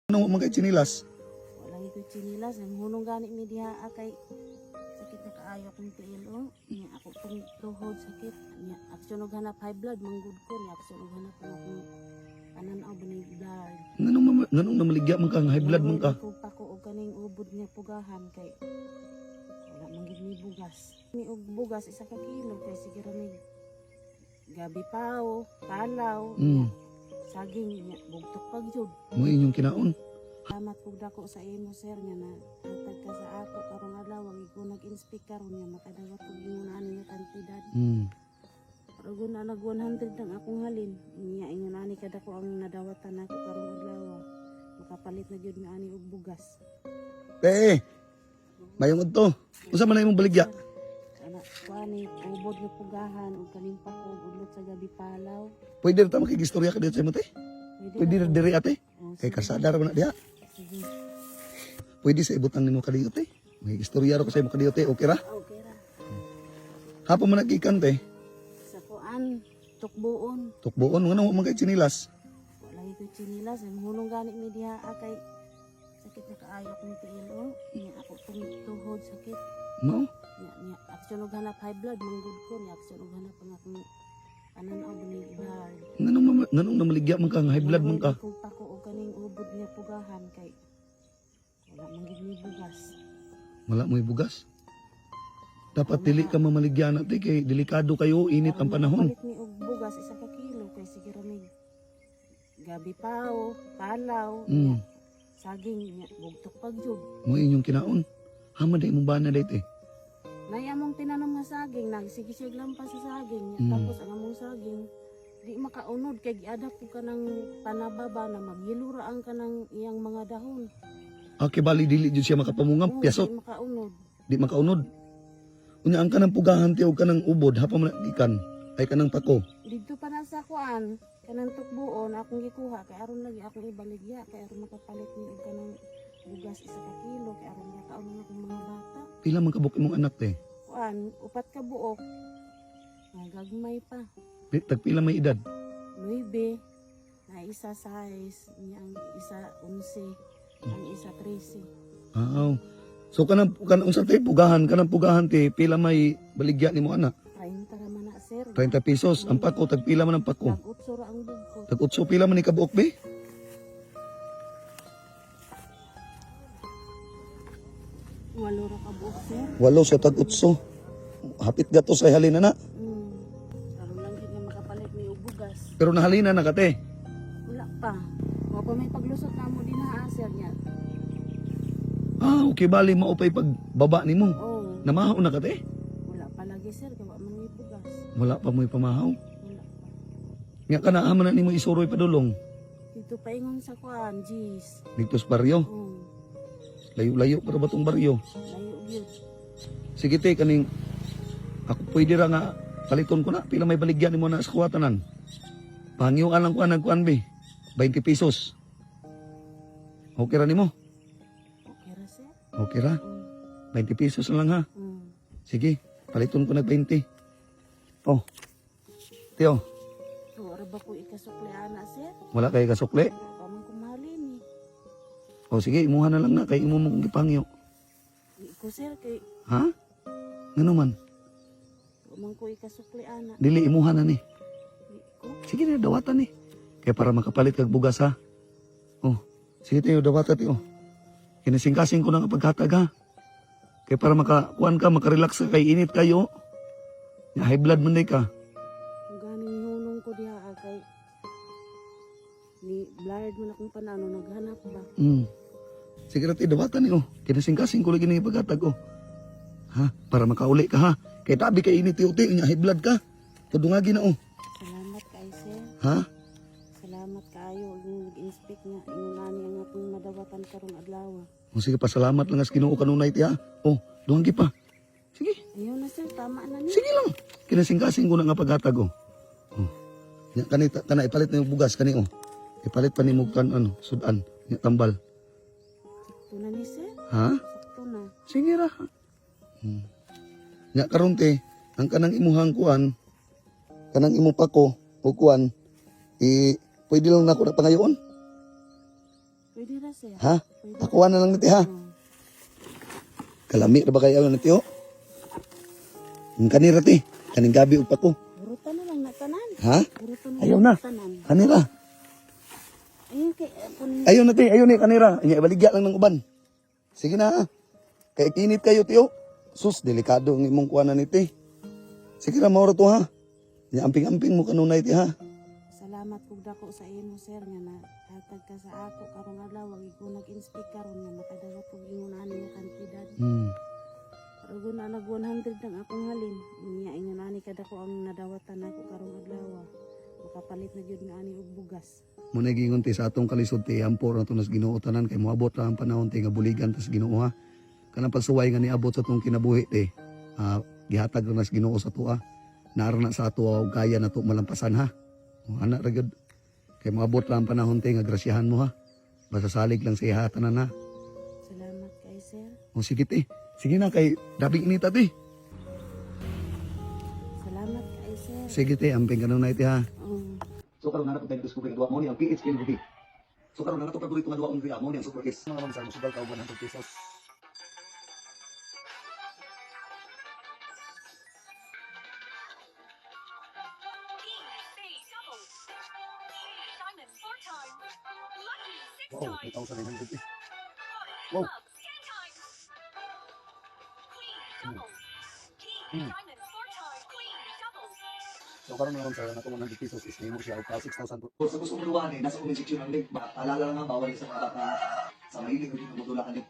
Ano man kay tsinilas? Wala gyud ko'y tsinilas. Ang hunong gani mi diha ah, kay sakit na kaayo akong tiil oh. Nya ako pong tuhod sakit. Nya aksyon og hanap high blood manggud ko, nya aksyon og hanap ang akong pananaw ba ni blood. Nganong namaligya man ka nga high blood man ka? Ko pa ko og kaning ubod nga pugahan kay wala man gyud mi bugas. Mi og bugas 1 ka kilo kay sige ra mig gabi pao, palaw, saging, nya bugtok pag jud. Mo inyong kinaon. Salamat kog dako sa imo, sir, nga na hatag ka sa ako karong adlaw ang ikaw nag-inspect karon nga makadawat og ingon ani nga kantidad. Pero na nag 100 ang akong halin. Niya ingon ani kadako ang nadawatan nako karong adlaw. Makapalit na gyud nga ani og bugas. Eh, mayong udto. Unsa man na imong baligya? Ana kuani ubod nga pugahan og kaning pako ug udlot sa gabi palaw. Pwede ra ta makigistorya ka dito sa imo, te? Pwede ra diri, ate? Oh, Kay sige. karsada ra man na diha. Sige. Pwede sa ibutang nimo kadiyo, te. Makigistorya ra ko sa imo kadiyo, te. Okay ra? Okay ra. Hapon man nagikan, te. Sa kuan tukbuon. Tukboon, ngano man kay tsinilas? Wala gyud ko'y tsinilas. Ang hunong gani mi diha ah, kay sakit na kaayo akong tiil oh. Nya ako pong tuhod sakit. No? Nya nya aksyon og hanap high blood manggud ko, nya aksyon og hanap ang akong pananaw ba ni blood. Nganong namaligya man ka nga high blood man ka? Ko pa ko og kaning ubod nga pugahan kay wala man gyud mi bugas. Wala mo'y bugas. Dapat dili ka mamaligya na, te, kay delikado kayo, init ang Aron panahon. makapalit mi og bugas 1 ka kilo kay sige ra mig gabi pao, palaw, nya saging, nya bugtok pag jud. Mo inyong kinaon. Hama day imong bana day, te. Nay among tinanom nga saging, nagsige siya lampas sa saging. Nya, tapos ang among saging di makaunod kay giadap ko kanang panababa na magyilura ang kanang iyang mga dahon. Okay, bali dili jud siya makapamunga, Oo, piyasot, di makaunod. di makaunod. Unya ang kanang pugahan, te, og kanang ubod, hapa man gikan ay kanang pako. Dito pa na sa kuan, kanang tukbuon akong gikuha kay aron lagi akong ibaligya kay aron makapalit ni og kanang bugas 1 ka kilo kay aron makaon ang akong mga bata. Pila man kabuk imong anak, te? Kuan, 4 ka buok. Gagmay pa. Tagpila may edad? 9, na isa 6, niya ang isa 11, ang isa 13. Ah. So kanang kanang unsa, te, pugahan, kanang pugahan, te, pila may baligya nimo anak? 30 ra man na, sir. 30 pesos. Ang pako, tagpila man ang pako? Tag 8 ra ang bugkot. Tag 8, pila man ni kabuok, be? 8 ra ka buok, sir. 8 sa tag 8. Hapit gato sa halina na. Aron lang gid nga makapalit ni og bugas. Pero nahalina na ka, te? Wala pa. Wa pa may paglusot namo din ha, sir, niya. Ah, okay, bali mao pay pagbaba nimo. Oh, Namahaw na ka, te? wala pa lagi, sir, kay wa man may bugas. Wala pa mo'y pamahaw. Wala pa. Nga kana ama na nimo isuroy padulong Dito pa ingon sa kuan, jeez. dito sa baryo. Oh, Layo-layo para ba tong baryo? Layo gyud. Sige, te, kaning ako pwede ra nga paliton ko na. Pila may baligyan nimo na sa kuwatanan? Pangyuan lang ko nagkuan, be. 20 pesos. Okay ra nimo? Okay ra, sir. Okay ra. 20 pesos na lang ha. Sige, paliton ko nag 20. Oh. Tiyo, Wa ra ba ko ikasukli ana, sir? Wala kay kasukli. Wa pa man kumahalin eh. O sige, imuha na lang na kay imo mong gipangyo. Di ko, sir, kay Ha? Ngano man? wa man ko ikasukli ana. Dili, imuha na ni. Di ko. Sige na, dawatan ni. Kaya para makapalit kag bugas ha. Oh, sige tayo, dawatan tiyo. Kinasingkasing ko na nga paghatag ha. Kaya para makakuan ka, makarelax ka kay init kayo. Ya, high blood man day ka. Kung ganing hunong ko diha ah, kay ni blurred man akong panano naghanap ba. Sige ra, tiyo, dawatan ni oh. Kinasingkasing ko lagi na paghatag oh. Ha, para makauli ka ha. Kay tabi kay init tiyo, tiyo, high blood ka. Tudungagi na oh. Salamat kay sir. Ha? Salamat kaayo yung nag-inspect nga ingon ani ang akong madawatan karong adlaw. O sige, pasalamat lang as Ginoo kanunay ti ha. Oh, duhanggi pa. Sige. Ayun na, sir, tama na ni. Sige lang. Kinasingkasing ko na nga paghatag oh. Oh. Nya kani kana ipalit na yung bugas kani oh. Ipalit pa nimo kan ano, sudan, nya tambal. Sakto na ni, sir. Ha? Sakto na. Sige ra. Nya karon, te, ang kanang imuhang kuan, kanang imo pako o kuan, i pwede lang nako na pangayoon. Pwede ra, sir. Ha? Pwede. Akuha na lang niti ha. Oh. Kalami ra ba kayo na tiyo? Ang kanira ti. Kaning gabi ug pa ko. Burutan na lang na tanan. Ha? Burutan na Ayaw lang na. tanan. Kanira. Ayun kay kun Ayaw na ti, ayaw ni kanira. Inya ibaligya lang ng uban. Sige na ha. Kay init kayo tiyo. Sus, delikado ang imong kuha na ni ti. Sige ra maura to ha. Inya amping-amping mo kanunay ti ha. Salamat kog dako sa imo, sir, nga na hatag ka sa ako karong adlaw ug ko nag-inspect karon nga makadawat og ingon ani nga kantidad. Pero na nag 100 ang akong halin. Unya ingon ani kadako ang nadawatan nako karong adlaw. Makapalit na gyud nga ani og bugas. Muna gingon ti sa atong kalisod ti ampo ra to nas Ginoo tanan kay moabot ra ang panahon ti nga buligan tas Ginoo ha. Kanang pagsuway nga niabot sa atong kinabuhi ti. Ah, gihatag ra nas Ginoo sa atoa. Naara na sa atoa og kaya nato malampasan ha. O, ana ra gyud. Kay moabot ra ang panahon ti nga grasyahan mo ha. Basta salig lang sa iya tanan ha. Salamat kay sir. O sige ti. Sige na kay dabing inita ti. Salamat kay sir. Sige ti, amping kanunay ti ha. Oh. So karon na nato tayo discover nga duwa mo ni ang PH LV. So karon na nato paborito nga duwa ang mo ni ang Super S. Mga ma'am sir, mosugal ka og 100 pesos. King, spade, double. Diamond, four times. Lucky, six Wow, times. 8,900 eh. Five, Wow. club, 10 times. Queen, double. King, diamond, four times. Queen, double. So karon na sir, nato 100 pesos is nahimo siya og ka 6,000. So sa gusto mo duwa ni nasa comment section ang link. Ba, alala lang nga bawal sa mga bata sa mahilig og dula ani.